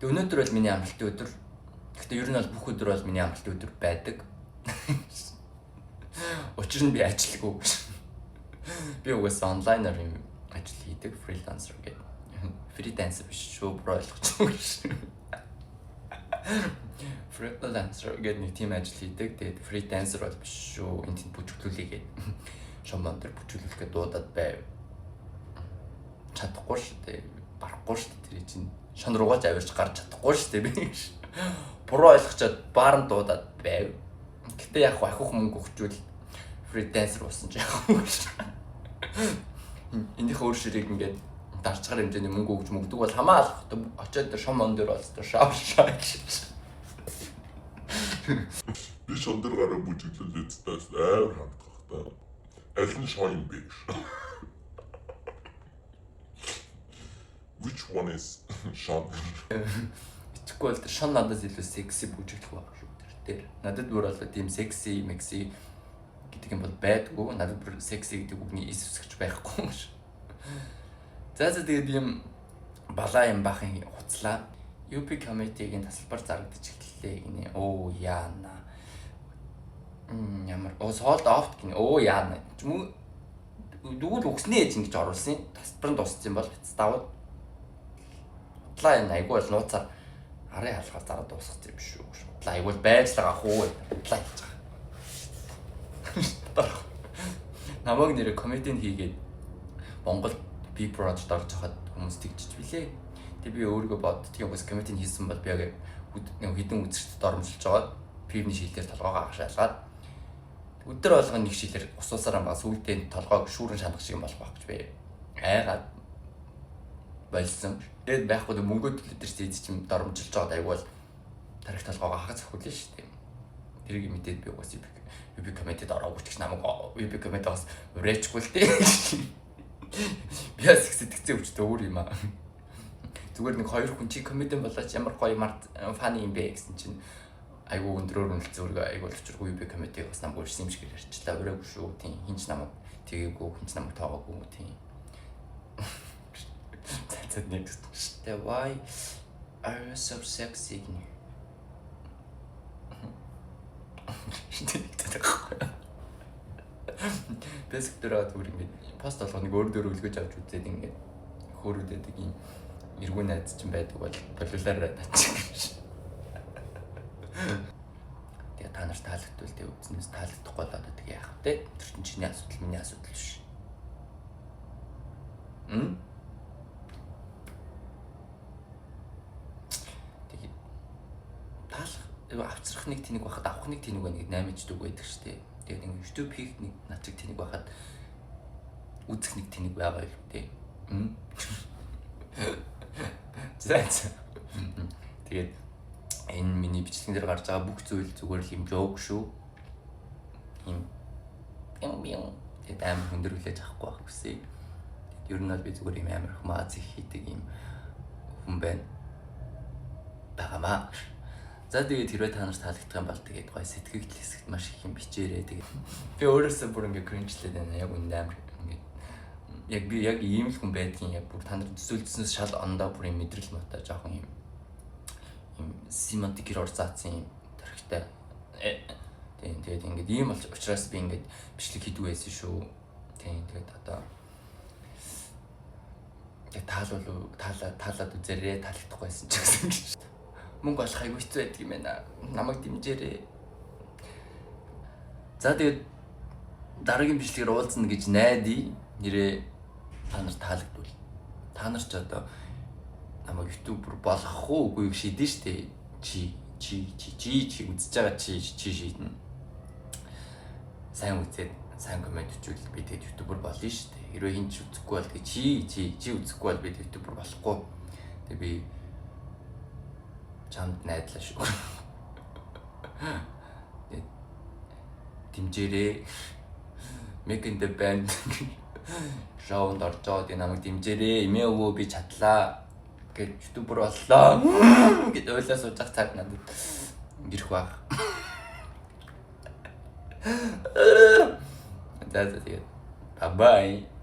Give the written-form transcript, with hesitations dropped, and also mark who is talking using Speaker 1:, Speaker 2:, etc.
Speaker 1: Тэгээ өнөөдөр бол миний амралтын өдөр. Гэхдээ ер нь бол бүх өдөр бол миний амралтын өдөр байдаг. Учир нь би ажилгүй. Би угаасаа онлайнаар юм ажил хийдэг, freelancer гэдэг. Freelancer биш шүү, буруу ойлгочих шүү. Freelancer гэдэг нэг тийм ажил хийдэг. Тэгээд freelancer бол биш шүү. Энд тэнд бүжиглүүлээ гээд шомон дээр бүжиглүүлэх гээд дуудаад байв. Чадахгүй шүү дээ. Барахгүй шүү дээ. Тэр чинь шон руугаа ч авирч гарч чадахгүй шүү дээ би. Буруу ойлгочоод баарн дуудаад байв. Гэтэ яг ахиух мөнгө өгчүүл freelancer болсон ч яах вэ? Энийхээ өөр ширийг ингээд дарчгаар хэмжээний мөнгө өгч мөгдөг бол хамаалах очоод тэр шом он дээр бол шав шаа гэж.
Speaker 2: Би шон дээр гараа бүжиглэл эцдээс амар харагдах та. Аль нь шон юм бэ гэж. Which one is шон?
Speaker 1: Итгэхгүй бол тэр шон надаас илүү секси бүжиглэх байх шүү тэр дээр. Надад бүр бол тийм секси, мекси гэдэг юм бол байдгүй. Надад бүр секси гэдэг үгний эс үсгч байхгүй шүү. За за тэгээд ийм балаа юм бахын хуцлаа. UP committee-гийн тасалбар зарагдаж эхэллээ гинэ. Оо яана. Ямар оо sold out гинэ. Оо яана. Дүүл үгснээ ээж ингэж оруулсан. Тасалбар нь дууссан юм бол даваад. Удлаа энэ айгүй бол нууцаар арын халахаар зараад дуусгах юм шүү. Удлаа айгүй бол байж л байгаа хүү. Удлаа хийж байгаа. Намайг нэрэ комедийн хийгээд Монгол Big Brother-д орж хахад хүмүүс тэгжиж билээ. Тэг би өөрийгөө боддгийн угсаа комедийн хийсэн бол би яг хэдэн үзэгчдэд оромжилж жагаад пивний шилээр толгоогоо агшаалгаад өдөр болгон нэг шилээр усуусаар бага сүултээ толгойг шүүрэн шанах шиг юм болох байх гэж би айгаад болсон. Тэгээд байхгүй мөнгөө төлөө тэр зэз чинь доромжилж жагаад айгүй бол тарих толгоогоо хагас өхүүлээ шүү дээ. Тэрийг мэдээд би угсаа UB комедид ороогүй ч гэж намайг UB комедиос уриачгүй л дээ. Би бас их сэтгцэн өвчтөй өөр юм аа. Зүгээр нэг хоёр хүн чи комедиан болооч ямар гоё фаны юм бэ гэсэн чинь айгүй өндрөөр үнэлцэн өөрийгөө айгүй учиргүй UB комедиг бас намайг урьсан юм шиг ярьчлаа. Ураагүй шүү. Тийм хинч намайг тэгээгүй, хинч намайг тоогоогүй тийм. За next. The why are you so sexy гинэ. Бэск дээр зүгээр ингээд пост болгоныг өөр дөр үлгэж авч үзээд ингээд хөөрөдөд юм эргүү найз чинь байдаг бол болиулаарай наач гэж. Тэгээ та нар таалагдвал тэгээ үзнээс таалагдахгүй бол одоо тэгээ яах вэ? Тэр чинь чиний асуудал, миний асуудал биш. Тэгээд таалах авцрах нэг тэнэг байхад авах нэг тэнэг байна гэд 8 ч үг байдаг шүү дээ. Тэгээд нэг YouTube хийх нэг над чиг тэнэг байхад үзэх нэг тэнэг байгаа юм дээ. За. Тэгээд энэ миний бичлэгэн дээр гарч байгаа бүх зүйл зүгээр л юм жоок шүү. Юм юм тэгээд амар хүндэр хүлээж авахгүй байх хүсье. Ер нь бол би зүгээр юм амар хмааз их хийдэг юм хүн байна. Байгаамаа. За тэгээд хэрвээ та нарт таалагдах юм бол тэгээд гоё сэтгэгдэл хэсэгт маш их юм бичээрэй. Тэгээд би өөрөөсөө бүр ингээ кринжлээд байна. Яг үндэ амар ингээ яг би яг ийм л хүн байдгийн яг бүр та нар төсөөлдснөөс шал ондоо бүр юм мэдрэл муутай жоохон юм юм семантик эррор заасан юм тархитай. Тийм тэгээд ингээд ийм бол учраас би ингээд бичлэг хийдэг байсан шүү. Тийм тэгээд одоо тэгээд таалал таалаад үзээрэй, таалагдахгүй байсан ч гэсэн гэж. Мөнгө олох айгүй хэцүү байдаг юм байна. Намайг дэмжээрэй. За тэгээд дараагийн бичлэгээр уулзна гэж найдаа. Нэрээ та нар таалагдвал. Та нар ч одоо намайг YouTuber болгох уу үгүй юу шийдэн штэ. Чи чи чи чи чи үзэж байгаа чи чи шийднэ. Сайн үзээд сайн комент бичвэл би тэгээд YouTuber болно штэ. Хэрвээ хин ч үзэхгүй бол тэгээд чи чи чи үзэхгүй бол би YouTuber болохгүй. Тэгээд би чамд найдлаа шүү. Тэгээд дэмжээрэй. Making the band шоунд орж байгаа тэгээ намайг дэмжээрэй. Эмээ өвөө би чадлаа гэж YouTuber боллоо гэд ойлоо сууж байгаа цаг надад ирэх байх. За за тэгээд bye bye.